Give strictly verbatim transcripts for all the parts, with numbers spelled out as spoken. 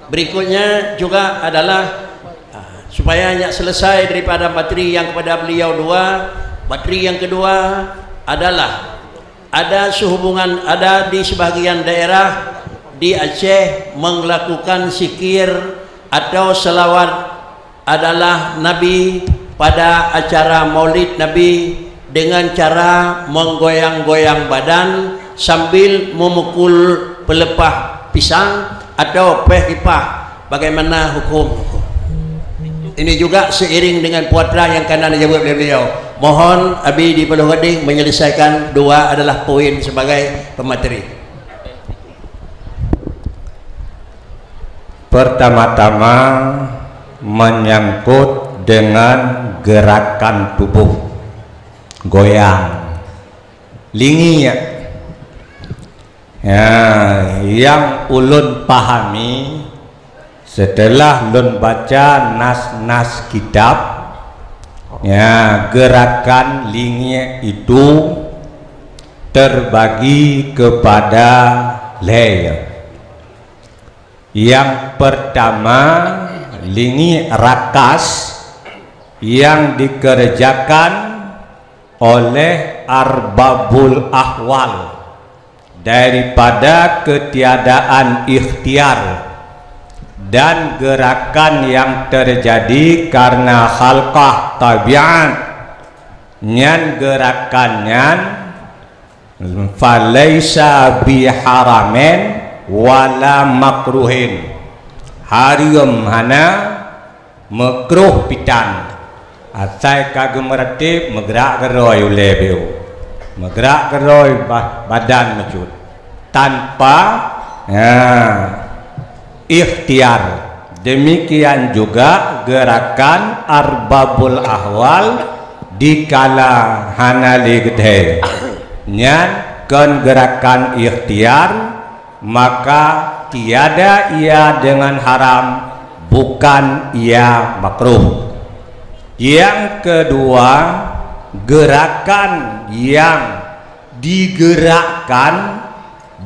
Berikutnya juga adalah, ah, supaya nyak selesai daripada materi yang kepada beliau dua, materi yang kedua adalah ada sehubungan, ada di sebahagian daerah di Aceh melakukan zikir atau selawat adalah Nabi pada acara Maulid Nabi dengan cara menggoyang-goyang badan sambil memukul pelepah pisang atau peh kipah. Bagaimana hukum? Ini juga seiring dengan putra yang kana dijawab oleh beliau. Mohon Abi di Paloh Gading menyelesaikan dua adalah poin sebagai pemateri. Pertama-tama, menyangkut dengan gerakan tubuh, goyang, lingiek. Ya, yang ulôn pahami setelah lôn baca nas-nas kitab, ya, gerakan lingiek itu terbagi kepada lhèe. Yang pertama, lingiek rakas yang dikerjakan oleh arbabul ahwal daripada ketiadaan ikhtiar, dan gerakan yang terjadi karena khalqah tabiat, nyan gerakan nyan falaisa biharamin wala makruhin. Hareuem hana, makruh pitan. Asai ka geumeuratéb, meugrak keudroe ulèe beu. Meugrak keudroe ba-, badan meucut. Tanpa, ya, ikhtiar. Demikian juga gerakan arbabul ahwal dikala hana lé geuthèe. Nyan kon gerakan ikhtiar, maka tiada ia dengan haram, bukan ia makruh. Yang kedua, gerakan yang digerakkan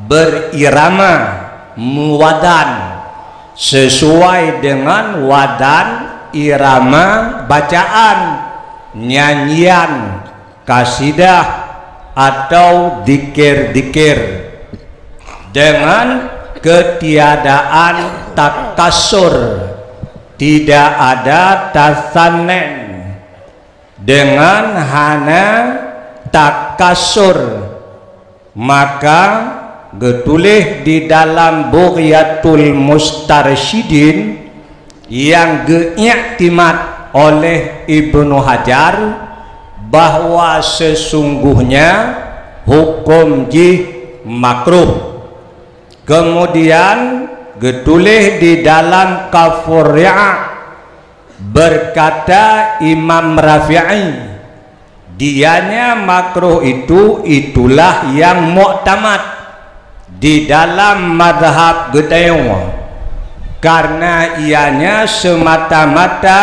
berirama, meuwadan, sesuai dengan wadan irama bacaan, nyanyian, kasidah, atau dikir-dikir, dengan ketiadaan takasur, tidak ada tasannen, dengan hana takasur, maka geutuléh di dalam Bughyatul Mustarsyidin nyang geuiktimat oleh Ibnu Hajar bahwa sesungguhnya hukum jih makruh. Kemudian geutuléh di dalam Kafur Ri'ah, berkata Imam Rafi'i, dianya makruh itu, itulah yang muktamad di dalam mazhab geutanyoe, karena ianya semata-mata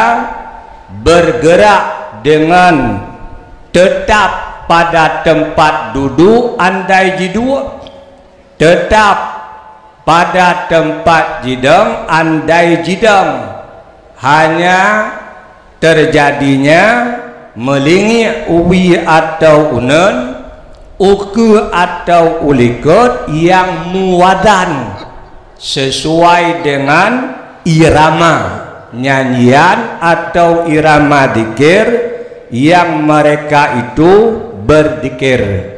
bergerak dengan tetap pada tempat duduk andai jiduek, tetap pada tempat jidong andai jidong, hanya terjadinya meulingiek uwie atau uneun, ukeue atau ulikot nyang muwadan sesuai dengan irama nyanyian atau irama dikir yang mereka itu berdikir.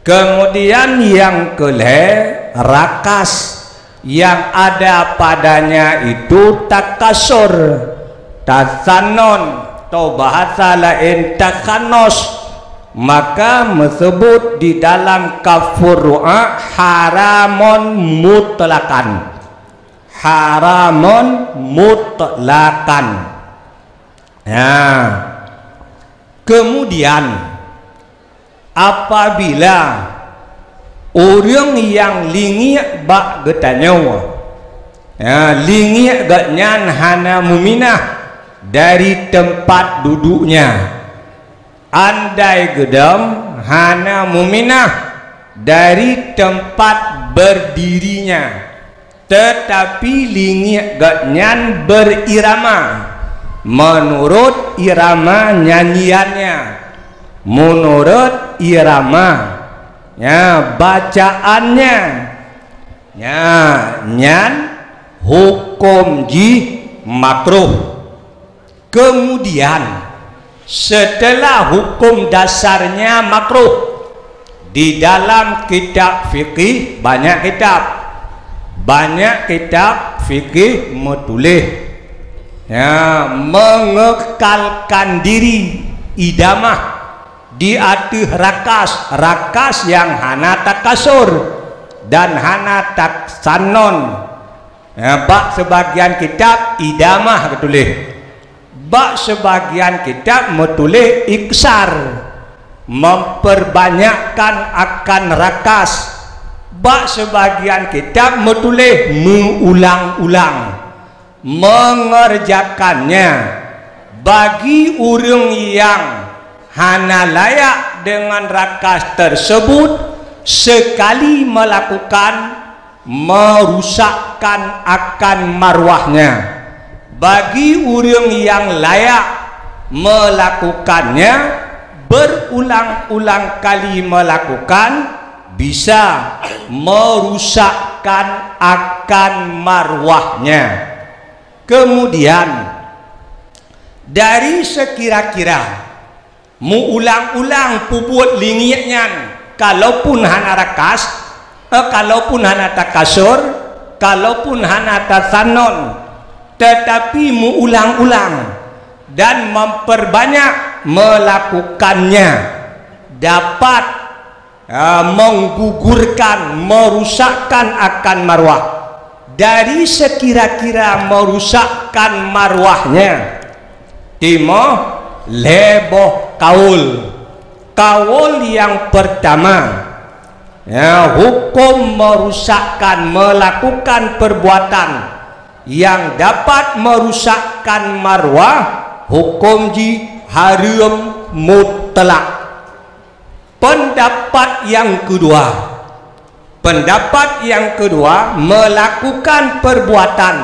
Kemudian yang keulhèe, rakas yang ada padanya itu takasur, tasanon, atau bahasa laén takhanos, maka meusebut di dalam Kafur Ru'ah haramun mutlaqan. Haramun mutlaqan. Nah, kemudian apabila ureuëng nyang lingiek bak geutanyoe, ya, lingiek gobnyan hana muminah dari tempat duduknya, andai geudong hana muminah dari tempat berdirinya, Tetapi lingiek gobnyan berirama menurut irama nyanyiannya, menurut irama, ya, bacaannya. Ya, nyan hukum jih makruh. Kemudian, setelah hukum dasarnya makruh, di dalam kitab fikih banyak kitab, banyak kitab fikih meutuléh, ya, mengekalkan diri idamah di ateueh rakas, rakas nyang hana takasur dan hana tasannon. Ya, bak sebagian kitab idamah geutuléh. Bak sebagian kitab meutuléh iksar, memperbanyakkan akan rakas. Bak sebagian kitab meutuléh meuulang-ulang, mengerjakannya. Bagi ureuëng nyang hana layak deungon rakas tersebut, sekali melakukan merusakkan akan marwahnya. Bagi ureuëng nyang layak melakukannya, berulang-ulang kali melakukan, bisa merusakkan akan marwahnya. Kemudian, dari sekira-kira meuulang-ulang peubuet lingiek nyan, kalaupun hana rakas, eh, kalaupun hana takasur, kalaupun hana tasannon, tetapi meuulang-ulang dan memperbanyak melakukannya, dapat, eh, menggugurkan, merusakkan akan marwah. Dari sekira-kira merusakkan marwahnya, timoh lhée boh kaul. Kaul nyang pertama, ya, hukum merusakkan, melakukan perbuatan yang dapat merusakkan marwah, hukum jih hareuem mutlak. Pendapat yang kedua, pendapat yang kedua, melakukan perbuatan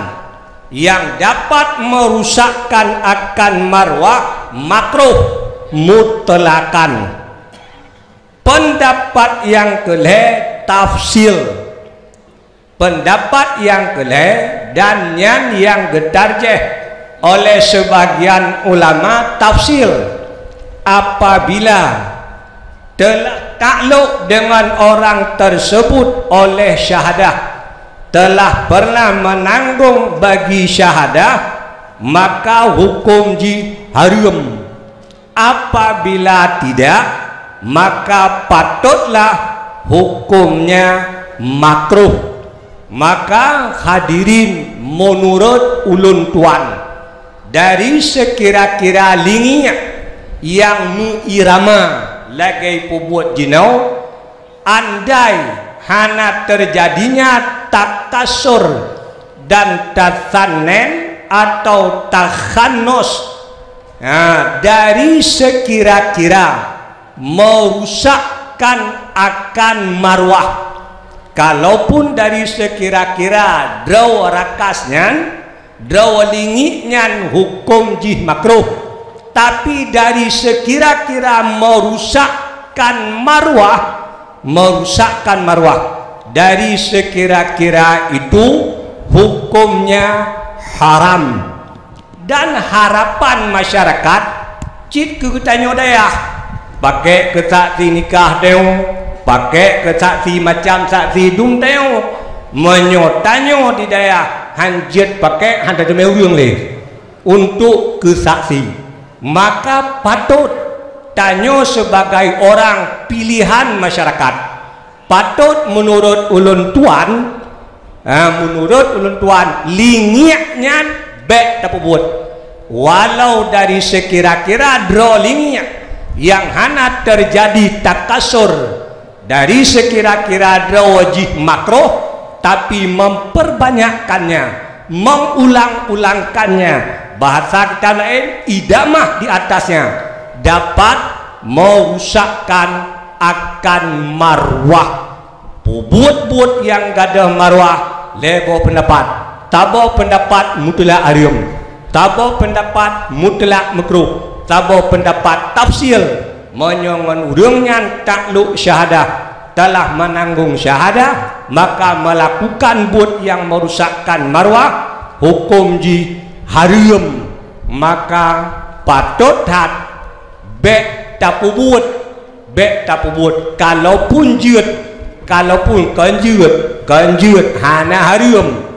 yang dapat merusakkan akan marwah makruh mutlakan. Pendapat yang kelhée, tafsil. Pendapat nyang keulhée dan nyan nyang geutarjéh oleh seubagian ulama tafsil, apabila telah taklok deungon orang teusebut oleh syahadah, telah pernah meunanggong bagi syahadah, maka huköm jih hareuem. Apabila tidak, maka patutlah hukömnya makruh. Maka hadirin, meunurot ulôn tuan, dari seukira-kira lingiek nyang meuirama lagée peubuet jinoe, andai hana teujadinya takasur dan tasannen atau takhannos, nah, dari seukira-kira meurusakkan akan marwah. Kalaupun dari seukira-kira droe rakas nyan, droe lingiek nyan huköm jih makruh, tapi dari seukira-kira meurusakkan marwah, meurusakkan marwah, dari seukira-kira itu hukömnya haram. Dan harapan masyarakat cit keu geutanyoe dayah, pakék keu saksi nikah tanyoe, pakék keu saksi macam saksi dum tanyoe. Meunyoe tanyoe di dayah han jeuet pakék, han tateumé ureuëng lé untuk keu saksi, maka patot tanyoe seubagai orang pilihan masyarakat. Patot meunurot ulôn tuan, ha, meunurot ulôn tuan, lingiek nyan bék tapeubuet. Walau dari seukira-kira droe lingiek nyang hana teujadi takasur, dari seukira-kira droe jih makruh, tapi memperbanyakkannya, mengulang-ulangkannya, bahasa kita laén, idamah di atasnya, dapat merusakkan akan marwah. Peubuet-buet nyang gadôh marwah Lhèe boh peundapat. Saboh peundapat mutlak hareuem, saboh peundapat mutlak makruh, saboh peundapat tafsil. Meunyoe ngon ureuëng nyan taklok syahadah, telah menanggung syahadah, maka melakukan buet nyang merusakkan marwah, huköm jih hareuem, maka patot that bék tapeubuet, bék tapeubuet. Kalaupun jeuet, kalaupun kon jeuet, kon jeuet hana hareuem.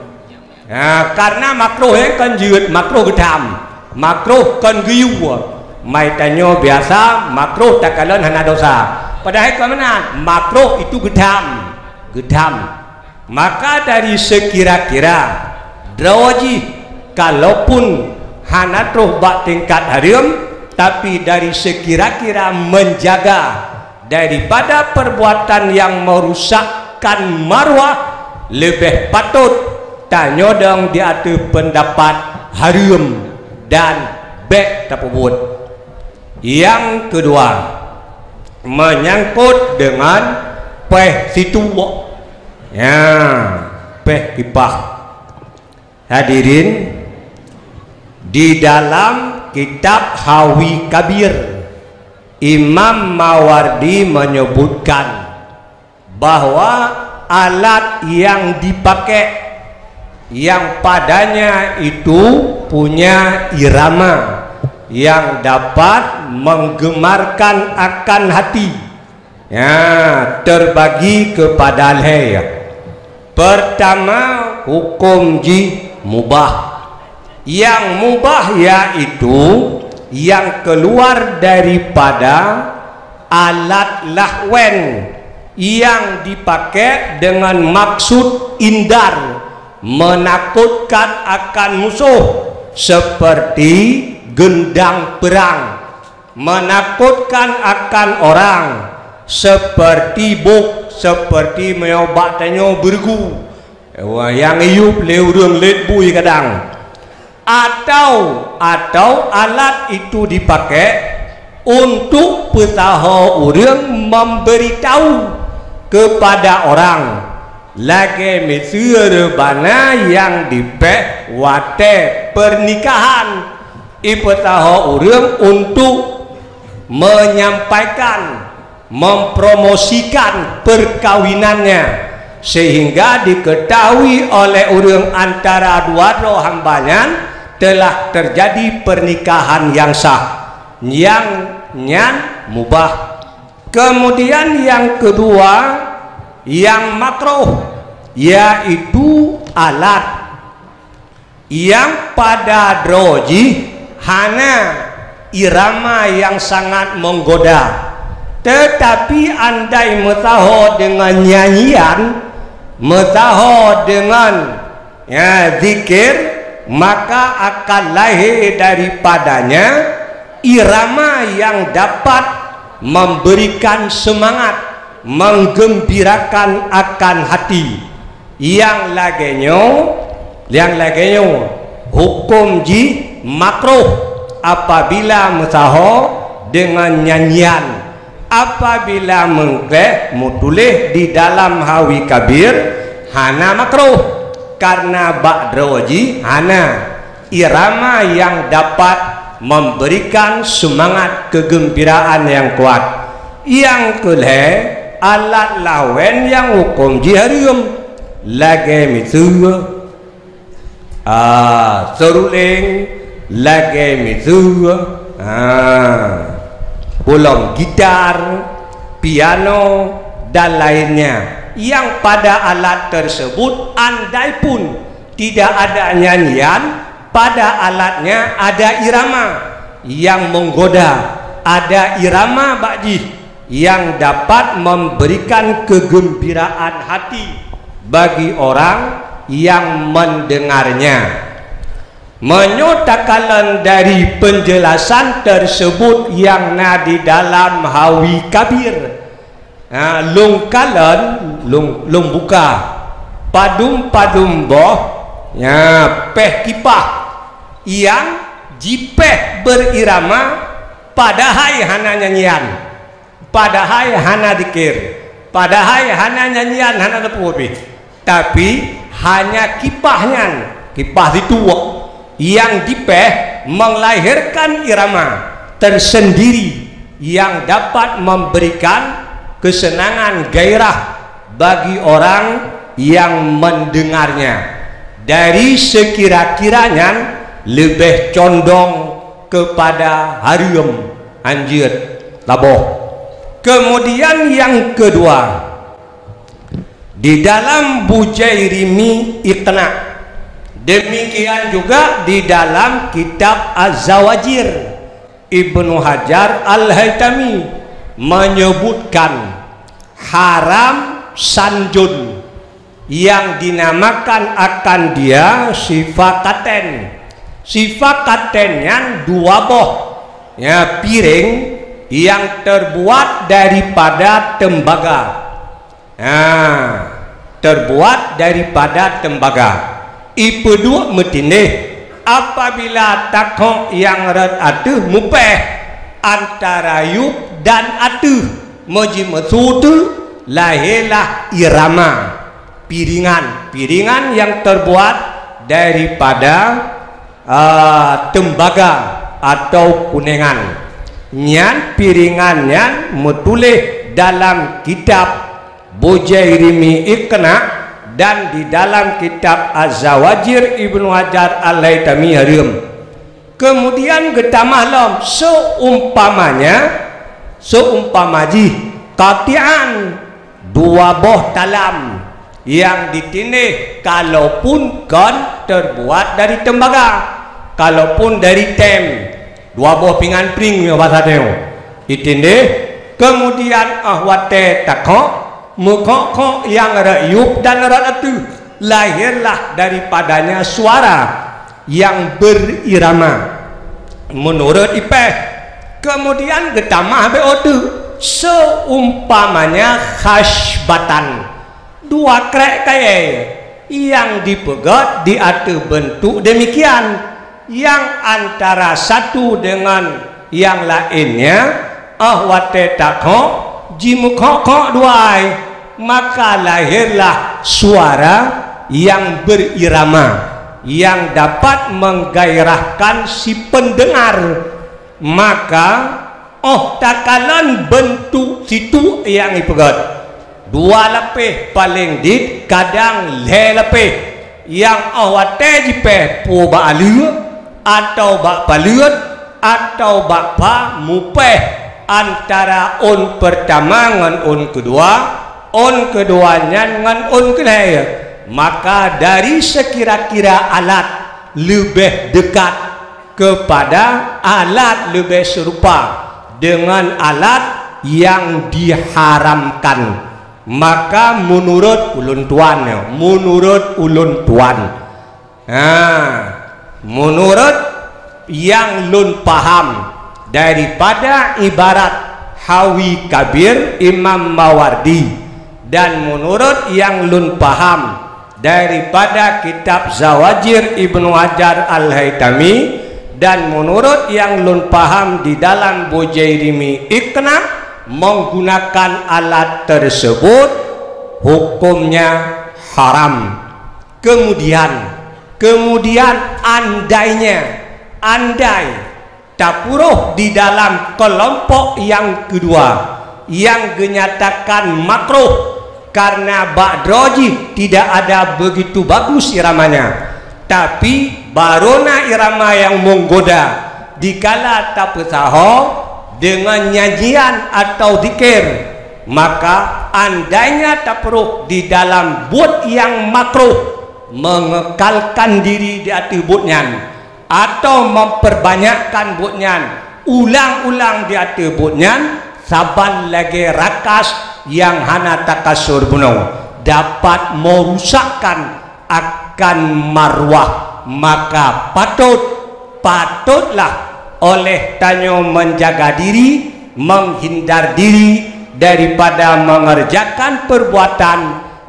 Ha, karena makruh nyan kon jeuet, makruh geutham, makruh kon geuyue. Mai tanyoe biasa makruh takalon hana dosa, padahai kon meunan, makruh itu geutham, geutham. Maka dari sekira-kira droe jih, kalaupun hana troh bak tingkat hareuem, tapi dari sekira-kira menjaga daripada perbuatan yang merusakkan marwah, leubeh patot tanyodong di ateueh peundapat hareuem dan bék tapeubuet. Nyang keudua, menyangkut dengan péh situek. Ya, péh kipah. Hadirin, di dalam kitab Hawi Kabir, Imam Mawardi menyebutkan bahwa alat yang dipakai, yang padanya itu punya irama yang dapat menggemarkan akan hati, ya, terbagi kepada lhèe. Pertama, huköm jih mubah. Yang mubah yaitu yang keluar daripada alat lahwen yang dipakai dengan maksud indar, menakutkan akan musuh, seperti gendang perang, menakutkan akan orang, seperti bok, seperti meunyoe bak tanyoe beureugu, nyang iyup lé ureuëng lét bui kadang. Atau, atau alat itu dipakai untuk peusaho ureuëng memberitahu kepada orang, lagèe miseue reubana nyang dipéh watèe pernikahan, ipeusaho ureuëng untuk menyampaikan, mempromosikan perkawinannya, sehingga diketahui oleh ureuëng antara dua droe hamba nyan telah terjadi pernikahan yang sah, yang nyan mubah. Kemudian yang kedua, yang makruh, yaitu alat yang pada droe jih hana irama yang sangat menggoda, tetapi andai meusaho dengan nyanyian, meusaho dengan, ya, zikir, maka akan lahé daripadanya irama yang dapat memberikan semangat, menggembirakan akan hati. Nyang lagèe nyoe, nyang lagèe nyoe, huköm jih makruh apabila meusaho dengan nyanyian. Apabila meungkréh meutuléh di dalam Hawi Kabir, hana makruh, karena bak droe jih hana irama yang dapat memberikan semangat kegembiraan yang kuat. Nyang keulhèe, alat lawen nyang huköm jih hareuem, lagèe miseue, ah, seuruleng, lagèe miseue, ah, pulang gitar, piano, dan lainnya, yang pada alat tersebut andaipun tidak ada nyanyian, pada alatnya ada irama yang menggoda, ada irama bak jih yang dapat memberikan kegembiraan hati bagi orang yang mendengarnya. Meunyoe takalon dari penjelasan tersebut nyang na di dalam Hawi Kabir, ha, lôn kalon, lôn, lôn buka padum-padum boh, ya, péh kipah nyang jipéh berirama, padahai hana nyanyian, padahai hana zikir, padahai hana nyanyian, hana teupeu pih. Tapi, Hanya kipah nyan, kipah situek, yang dipéh melahirkan irama tersendiri yang dapat memberikan kesenangan gairah bagi orang yang mendengarnya. Dari sekira-kira nyan leubeh condong kepada hareuem, hanjeuet, laboh. Kemudian yang kedua, di dalam Bujairimi Iqna', demikian juga di dalam kitab Az-Zawajir, Ibnu Hajar Al-Haitami menyebutkan haram sanjun yang dinamakan akan dia sifakaten. Sifakaten nyan dua boh, ya, piring yang terbuat daripada tembaga. Nah, terbuat daripada tembaga. Ipeuduek meutindeh, apabila takhok nyang rot ateueh mupéh antara yup dan ateueh, meuji meusu teuk, lahirlah irama. Piringan, piringan yang terbuat daripada, ah, tembaga atau kunengan. Nyan piringan nyan meutuléh dalam kitab Bujairimi Iqna' dan di dalam kitab Az-Zawajir Ibnu Hajar Al-Haitami hareuem. Kemudian geutamah lom, seumpamanya, seumpama jih, qati'an, dua boh talam yang ditindeh, kalaupun kon terbuat dari tembaga, kalaupun dari tem, dua boh pingan pring nyoe basa tanyoe, ditindeh, kemudian 'oh watée takhok, meukhok-khok nyang rot yup dan rot ateueh, lahirlah daripadanya suara yang berirama menurut ipéh. Kemudian geutamah beu teuk, seumpamanya khasybatan, dua krék kayée yang dipeugét di ateueh beuntuk demikian, yang antara satu dengan yang lainnya, 'oh watée takhok, jimeukhok-khok dua ai, maka lahirlah suara yang berirama, yang dapat menggairahkan si pendengar. Maka, 'oh takalon beuntuk situek nyang ipeugét, dua lapéh, paleng dit kadang lhée lapéh, nyang 'oh watée jipéh peue bak aleue, atawa bak paleuet, atawa bak pha mupéh antara ôn peurtama ngon ôn keudua, ôn keudua nyan ngon ôn keulhée, maka dari sekira-kira alat leubeh deukat kepada alat leubeh seurupa deungon alat nyang diharamkan. Maka meunurot ulôn tuan nyoe, meunurot ulôn tuan, ha, meunurot nyang lôn paham daripada ibarat Hawi Kabir Imam Mawardi, dan meunurot nyang lôn paham daripada kitab Zawajir Ibnu Hajar Al-Haitami, dan meunurot nyang lôn paham di dalam Bujairimi Iqna', menggunakan alat tersebut hukumnya haram. Kemudian, kemudian andainya, andai tapuroh di dalam kelompok nyang keudua nyang geunyatakan makruh, karena bak droe jih tidak ada begitu bagus iramanya, tapi barô na irama nyang menggoda dikala tapeusaho deungon nyanyian atau zikir, maka andainya tapuroh di dalam buet nyang makruh, mengekalkan diri di ateueh buet nyan, atau memperbanyakkan buet nyan ulang-ulang di ateueh buet nyan, saban lagée rakas nyang hana takasur bunoe, dapat merusakkan akan marwah. Maka patôt, patôtlah oleh tanyoe menjaga diri, menghindar diri daripada mengerjakan perbuatan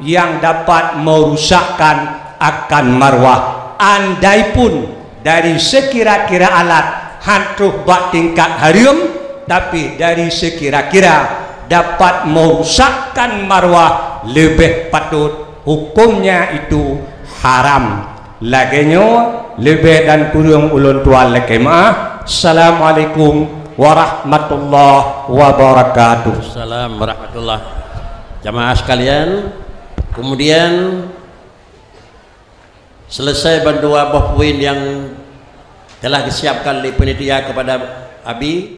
yang dapat merusakkan akan marwah. Andaipun dari sekira-kira alat han troh bak tingkat hareuem, tapi dari sekira-kira dapat merusakkan marwah, leubeh patôt hukumnya itu haram. Lagée nyoe leubeh dan kureueng ulôn tuan lakée meu'ah. Assalamualaikum warahmatullahi wabarakatuh. Salam warahmatullah. Jamaah sekalian, kemudian selesai bandua boh poin yang telah disiapkan oleh panitia kepada Abi.